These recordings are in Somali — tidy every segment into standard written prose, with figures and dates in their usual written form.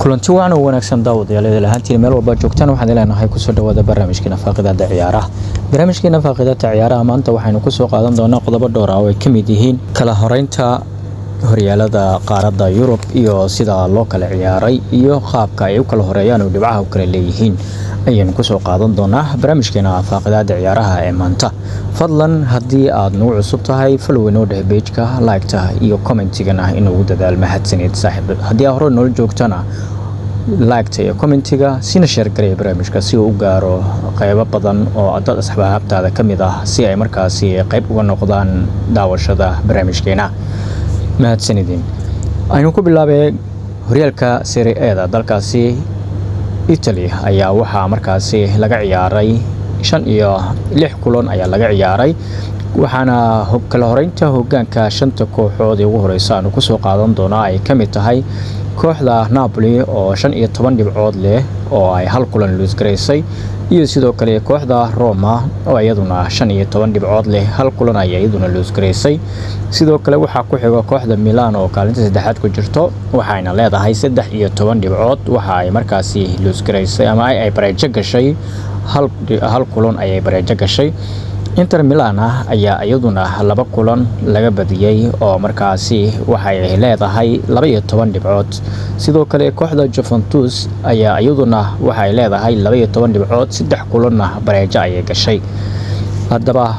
Kulanti wacan oo wanaagsan, daawadayaal lahaantiin meel walba joogtaan. Waxaan leenahay kusoo dhawaada barnaamijkeena faaqidada ciyaaraha. Barnaamijkeena faaqidada ciyaaraha maanta waxaynu kusoo qaadan doonaa qodobo dhowr ah oo ay ka mid yihiin kala horeynta horyaalada qaaradda Yurub iyo sida loo kala ciyaaray iyo qaabka ay u kala horeeyaan oo dhibcaha u kala leeyihiin ayaynu kusoo qaadan doonaa barnaamijkeena faaqidaada ciyaaraha ee maanta. Fadlan, haddii aad nagu cusub tahay, follow inoo dheh page-ka, like-ta iyo comment-igana inugu dadaal. Mahadsanid, saaxiib. Haddii aad hore noola joogtana, like-ta iyo comment-iga sina share gareya barnaamijka si uu u gaaro qeybo badan oo dad asxaabtaada ka mid ah, si ay markaasi qeyb uga noqdaan daawashada barnaamijkeena. Mahadsanidin. Aynu ku bilaabay horyaalka Serie A-da dalkaasi Italy ayaa waxaa markaasi laga ciyaaray 5 iyo 6 kulan ayaa laga ciyaaray, waxaana kala horeynta hogaanka shanta kooxood ee ugu horeysa aanu kusoo qaadan doonaa ay ka mid tahay kooxda Napoli oo 15 dhibcood leh oo ay hal kulan luusgaraysay, iyo sidoo kale kooxda Roma oo iyaduna 15 dhibcood leh, hal kulan ay iyaduna luusgaraysay. Sidoo kale waxaa ku xiga kooxda Milan oo kaalinta saddexaad ku jirto, waxayna leedahay 13 dhibcood. Waxa ay markaasi luusgaraysay ama ay bareejo gashay, hal kulan ayay bareejo gashay. Inter Milan ah ayaa iyaduna laba kulan laga badiyey oo markaasi waxay leedahay 12 dhibcood. Sidoo kale kooxda Juventus ayaa iyaduna waxay leedahay 12 dhibcood, saddex kulanna bareejo ayay gashay. Haddaba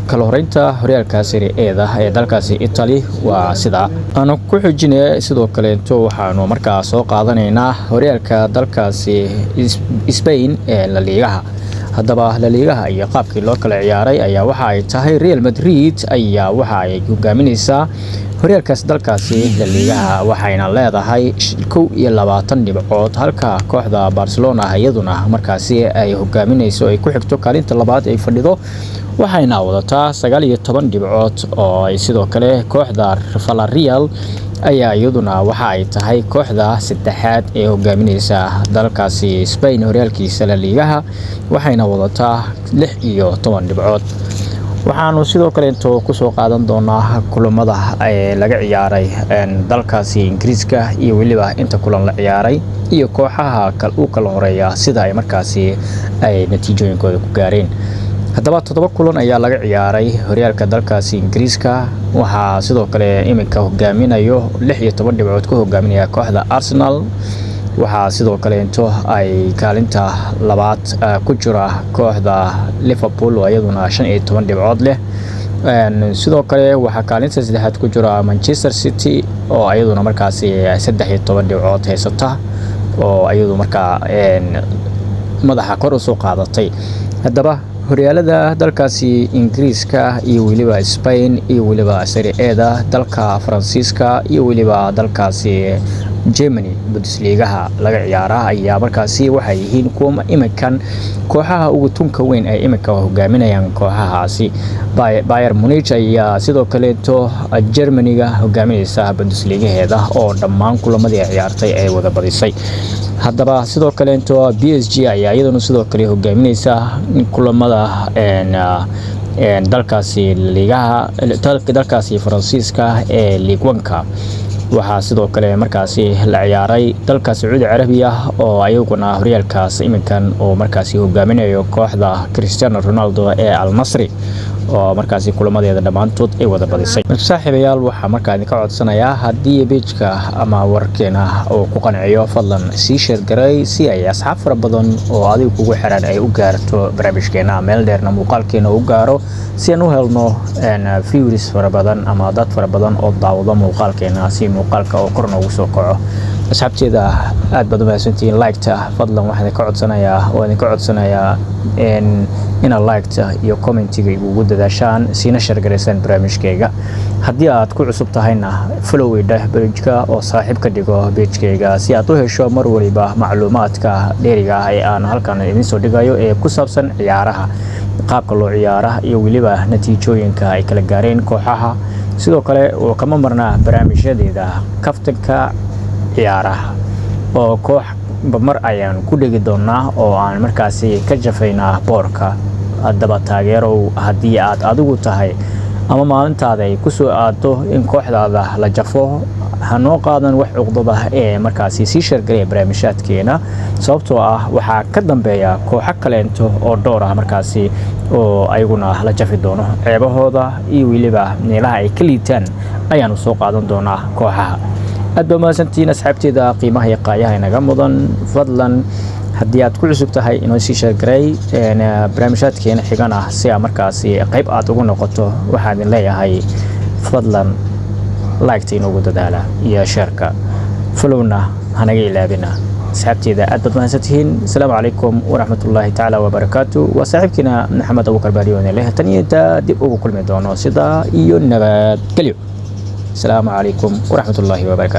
kala horeynta horyaalka Serie A-da ee dalkaasi Italy waa sidaa. Aanu ku xijinaya sidoo kaleeto waxaanu markaa soo qaadanaynaa horyaalka dalkaasi Spain ee La Ligaha. Haddaba La Ligaha iyo qaabkii loo kala ciyaaray ayaa waxa ay tahay Real Madrid ayaa waxa ay hogaamineysaa horyaalkaas dalkaasi La Ligaha, waxayna leedahay 21 dhibcood, halka kooxda Barcelona iyaduna markaasi ay hogaamineyso, ay ku xigto, kaalinta labaad ay fadhido, waxayna wadataa 19 dhibcood. Oo ay sidoo kale kooxda Villarreal ayaa iyaduna waxa ay tahay kooxda saddexaad ee hogaamineysa dalkaasi Spain horyaalkiisa La Ligaha, waxayna wadataa 16 dhibcood. Waxaanu sidoo kale into kusoo qaadan doonaa kulamada ee laga ciyaaray dalkaasi Ingiriiska iyo weliba inta kulan la ciyaaray iyo kooxaha u kala horeeya sida ay markaasi ay natiijooyinkooda ku gaareen. Haddaba toddoba kulan ayaa laga ciyaaray horyaalka dalkaasi Ingiriiska. Waxaa sidoo kale iminka hogaaminayo, 16 dhibcood ku hogaaminaya, kooxda Arsenal. Waxaa sidoo kale into ay kaalinta labaad ku jira kooxda Liverpool oo iyaduna 15 dhibcood leh. Sidoo kale waxaa kaalinta saddexaad ku jira Manchester City oo iyaduna markaasi 13 dhibcood haysata, oo iyadu markaa madaxa kor usoo qaadatay. Haddaba horyaalada dalkaasi Ingiriiska iyo weliba Spain iyo weliba Serie A-da dalka Faransiiska iyo weliba dalkaasi Germany Bundesligaha laga ciyaara ayaa markaasi waxay yihiin kuwa iminkan kooxaha ugu tunka weyn ay iminka hogaaminayaan. Kooxahaasi, Bayern Munich ayaa sidoo kaleeto Germanyga hogaamineysa Bundesligaheeda oo dhammaan kulamadii ay ciyaartay ay wada badisay. Haddaba sidoo kaleeto PSG ayaa iyaduna sidoo kale hogaamineysa kulamada dalkaasi ligaha dalkaasi Faransiiska ee Ligue 1-ka. Waxaa sidoo kale markaasi la ciyaaray dalka Sacuudi Carabiya oo ayaguna horyaalkaas iminkan oo markaasi hogaaminayo kooxda Cristiano Ronaldo ee Al Nasri oo markaasi kulamadeeda dhammaantood ay wada badisay. Saaxiibayaal, waxaa markaa idinka codsanayaa haddii page-ka ama warkeena uu ku qanciyo, fadlan sii share garay si ay asxaab fara badan oo adiga kugu xiran ay u gaarto barnaamijkeena, meel dheerna muuqaalkeena u gaaro, si aan u helno viewers fara badan ama dad fara badan oo daawado muuqaalkeena, si muuqaalka oo kor noogu soo kaco. Asxaabteeda, aad baad u mahadsantihiin. Like-ta fadlan waxaan idinka codsanayaa oo idinka codsanayaa inaad like-ta iyo comment-iga igugu dadaashaan, siina share garaysaan barnaamijkayga. Haddii aad ku cusub tahayna, follow dheh page-ka oo saaxiib ka dhigo page-kayga, si aad u hesho mar waliba macluumaadka dheeriga ah ee aan halkan idiin soo dhigayo ee ku saabsan ciyaaraha, qaabka loo ciyaara iyo weliba natiijooyinka ay kala gaareen kooxaha. Sidoo kale oo kama marnaa barnaamijyadeeda kaftanka ciyaaraha oo kooxba mar ayaan ku dhegi doonaa oo aan markaasi ka jafaynaa boorka. Haddaba taageerow, haddii aad adigu tahay ama maalintaada ay ku soo aado in kooxdaada la jafo. Ha noo qaadan wax cuqdad ah ee markaasi sii share-garaya barnaamijyaadkeena, sababtoo ah waxaa ka dambeeya kooxo kaleento oo dhowr ah markaasi oo ayaguna la jafi doono ceebahooda iyo weliba meelaha ay ka liitaan ayaanu soo qaadan doonaa kooxaha. Aad baa mahadsantihiin, asxaabteeda qiimaha iyo qaayaha inaga mudan. Fadlan, haddii aad ku cusub tahay, inoo sii share-garay barnaamijyaadkeena xigana si aa markaasi qayb aad ugu noqoto. Waxaan idin leeyahay, fadlan like-ta inoogu dadaala iyo share-ka, follow-na hanaga ilaabina. Asxaabteeda, aad baad mahadsantihiin. Asalaamu calaykum waraxmatullaahi tacaala wabarakaatu. Waa saaxiibkiina Maxamed Abuukar Baariyoone leh, tan iyo intaa dib ugu kulmi doono, sidaa iyo nabadgelyo. Asalaamu calaykum waraxmatullaahi wabarakaatu.